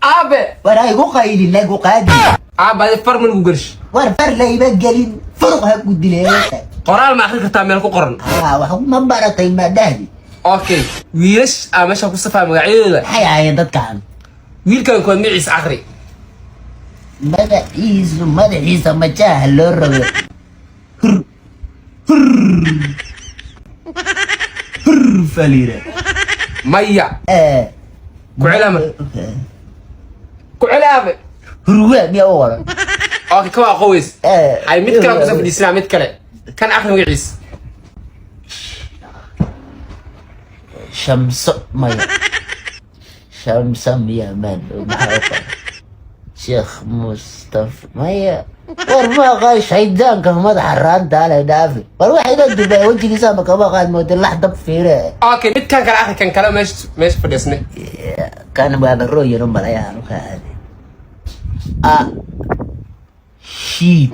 Aabe. War ha igu qaylin, ha igu qaadi. Aabe, adi far ma lagu gelish? War far layma gelin, furuq ha ku dilee. Qoraal ma akhri kartaa meel ku qoran? Haa, wax ma baratay, ma dhahdi? Okay, wiilash aa meesha ku safaa magacyadooda. Maxay ahaayeen dadkan? Wiilkan kuwaad magaciisa akhri. Magaciisu, madaxiisa majaaha loo rogo. Hur hur hur falira. Maya. Ku celi ama ku celi, aabe. Hurwa miyaa u qoran? Okay, ka waa qoweys. Hay, mid kale kusoo fadhiisanaa, mid kale kan akhri magaciisa. Shamso, maya, Shamso miya? Man, maxaa u qoran? Sheekh Mustafa, maya. War maaqa shaydaanka madaxa raanta ale, dhaafi. War waxay la dubaa wejigiisa ama kama qaad mooda lax dab fiire. Okay, midkan kale akhri, kan kale meesha fadhiisnay. Kan waaba rooyan u malayaa u kaade a shiid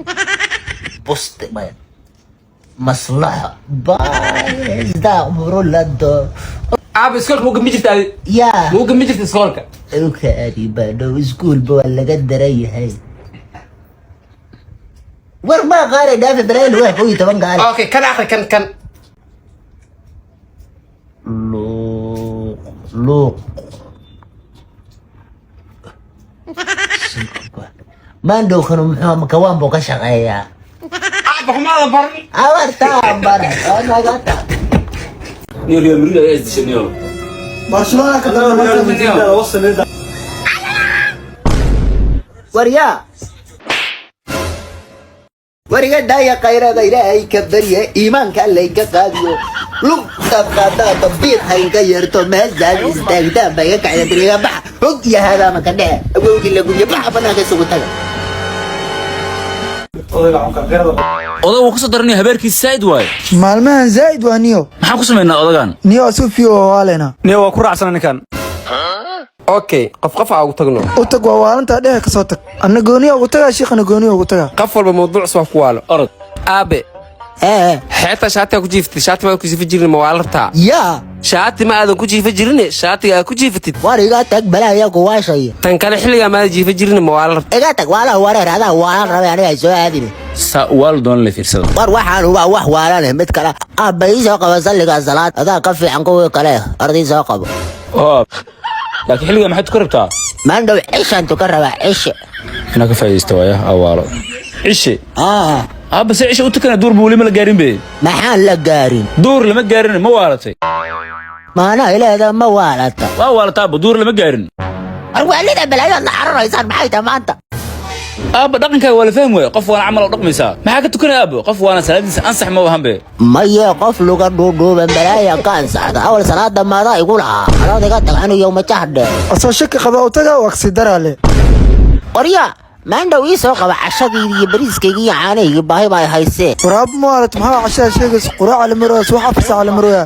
buste, maya, maslaxa baistaqfurulado. Aabe, iskoolka muu gami jirta adi? Yaa? Muu gami jirta iskoolka? Ukaadi baadhow, iskuulba waa laga daran yahay. War maa qaare, dhaafi balaayo, waa 11 gaale. Okay, kan akhri, kan. Luuq luuq maandhowkanu muxuu makawaan buu ka shaqeeyaa? Aabe, xumaada baran. Abartaa bara nagata. Niyo, Real Madrid ayaa isdishay, niyo. Barcelona ka dambe. Waryaa, wariga daaya khayrada Ilaahay ka barye, iimaanka Alla inka qaadiyo, lugtaad qaadaan dambiid ha inka yeerto, meeshaad istaagtaan ba iga kacda dariiga. Baxa hog iyo haadaama ka dhexe awowgii la guryo, baxa banaanka isugu taga. Odag wuu kasoo daranaya, habeerkiisa zaa'id waaye. Maalmahan zaa'id waa, niyo. Maxaan ku samaynaa odagan? Niyo, asufiyo waa waalena. Niyo, waa ku raacsana ninkan. Okay, qof qof aa ugu tagno. U tag, waa waalantaa dhehe, ka soo tag. Anna gooniya ugu tagaa, shiikhana gooniya ugu tagaa. Qof walba mawduuc waa ku waalo. Orod. Aabe. Ee. Xeebta shaatiga ku jiifatid, shaati maad ku jiifa jirin, ma waa la rabtaa? Yaa? Shaati ma aadan ku jiifa jirin, shaatiga aad ku jiifatid. War iga tag, balaaya kuwaashaya. Tan kale, xilligaa maada jiifa jirin, ma waa la rabtaa? Iga tag, waala wareer, adaa waalan rabay, aniga ay soo aadine. Saa waal doon la fiirsada. War waxaan waa wax waalane, mid kale aabba ii soo qabo salliga salaad, adaa ka fiican kuwii kale, ordii soo qabo. Oo laakiin xilligaa maxaad ku rabtaa? Maandhow cishaan tuka rabaa, cishe. Inaa ka faa'iidaysta waaya, awaalo cishe. Aa. Aabba, se cishe u tukana? Duur buu weli ma la gaarin be. Maxaan la gaarin? Duur lama gaarin, ma waalatay? Maanaa ileeda ma waalata? Waa waalata aabba, duur lama gaarin. War waalida balaayood la cararaysaan maxay tahay maanta? Aabba, dhaqankaaga waa la fahmi waaya. Qof waana camal oo dhaqmaysaa, maxaa ka tukanaya aabbo? Qof waana salaadiisa ansax ma ahan be. Maye, qof luga dhuudhuuban balaaya ka ansaxda. Awal salaada maadaa igu lahaa alood? Iga tag aniyo majahdhe. Asoo shaki qaba u tagaa, waa kasii daraale. Qorya, maandhow ii soo qaba cashadaydi iyo bariiskaygi iyo caanahaygi, baahi baa haysee. War aabba, ma waalat? Maxaa cashada sheegaysa? Quraaca la marooya, subax 4 saaca la marooya.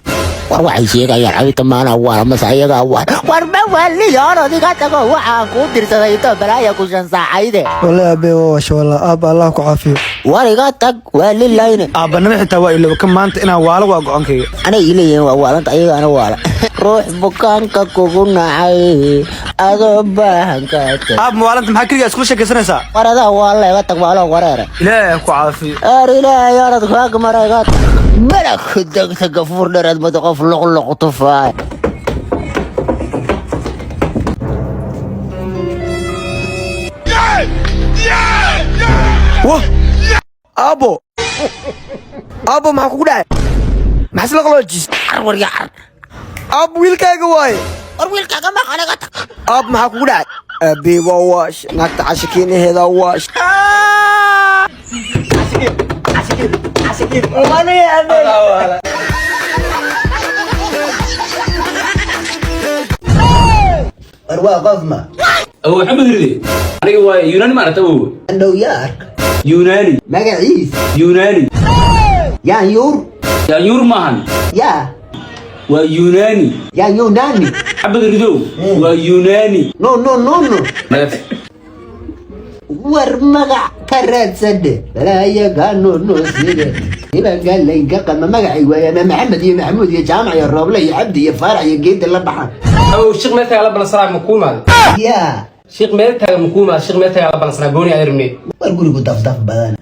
War waxay sheegayaan cabita, maanaa waala mase ayagaa waal? War ma waaliyo, orod iga tago, waxaan kuu dirsaday intoo balaaya ku shan saacayde. Wallahi aabbe waa washa, wallah aabba, Allah ku caafiyo. War iga tag, waalilayne. Aabbanimo xitaa waa ilooba ka maanta inaan waalo, waa go'aankayga. Anay ii leeyihiin waa waalanta, ayagaana waala. Ruux bukaanka kugu nacay adoo baahanka tag. Aab, mawaalanta maxaa keligaa iskula sheekaysanaysaa? War adaa waala, iga tag, waalo wareere. Ilaahay ha ku caafiyo. Ar Ilaahay, orod kaag mara, iga tag, malak degta gafuur dhereed mado, qof luqluq tufaay. Wah, aabbo, aabbo, maxaa kugu dhacay? Maxaa isla qaloojis? Car warya, car. Aabbo, wiilkaaga waaye. War wiilkaaga maqan, iga tag. Aabbo, maxaa kugu dhacay? Aabbe waa waash, naagta cashakiinaheedaa waash. War waa qof ma? Awow, maxamed ride aniga waaye, Yunaani ma aragta awow? Andhow yaa arka? Yunaani. Magaciis? Yunaani. Yaan yuur? Yaanyuur maahan. Yaa? Waa Yunaani. Yaan yunaani? Xabad ridow, waa Yunaani. No no no no. Nagad. War magac ka raadsadhe, balaayaga nonooside ibangaalaynka qama magacay waaya, ma Maxamed iyo Maxamuud iyo Jaamac iyo Rooble iyo Cabdi iyo Faarax iyo Geeda la baxaan. Awow, sheekh meel kale la balansanaa ma kuu imaaday? Yaa? Shiikh meel taagan mukuuma, shiikh meel taagan la balansanaa gooni aan rabnay. War gurigu dafdaf badan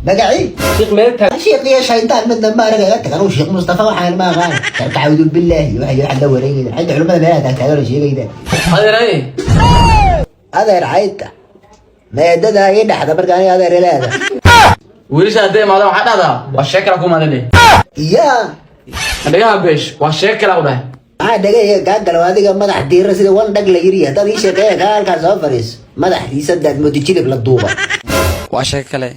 magacii. Shiikh meel taagan. Sheekh iyo shaydaan midna ma araga, iga tag. Anugu Sheekh Mustafa waxaan ma aqaan. Tacawudu billaahi, waxay wax la wareegayda xagga culimada meelaha taagtaagan oo sheegayda. Adeeray. Adeer caydta meedada ii dhaxda marka aniga adeer leeda. Wiilasha hadday imaadaan waxaa dhahdaa waa sheek kala ku imaadeen. Yaa? Dhagaha beesh, waa sheek kala u dhahay. Maxaa dhagayga kaa galo adiga? Madax diira sida wan dhag la yiri haddaad ii sheekeeya kaa halkaa soo fadhiiso, madaxdiisa daad moodo jilib la duuba. Waa sheek kale.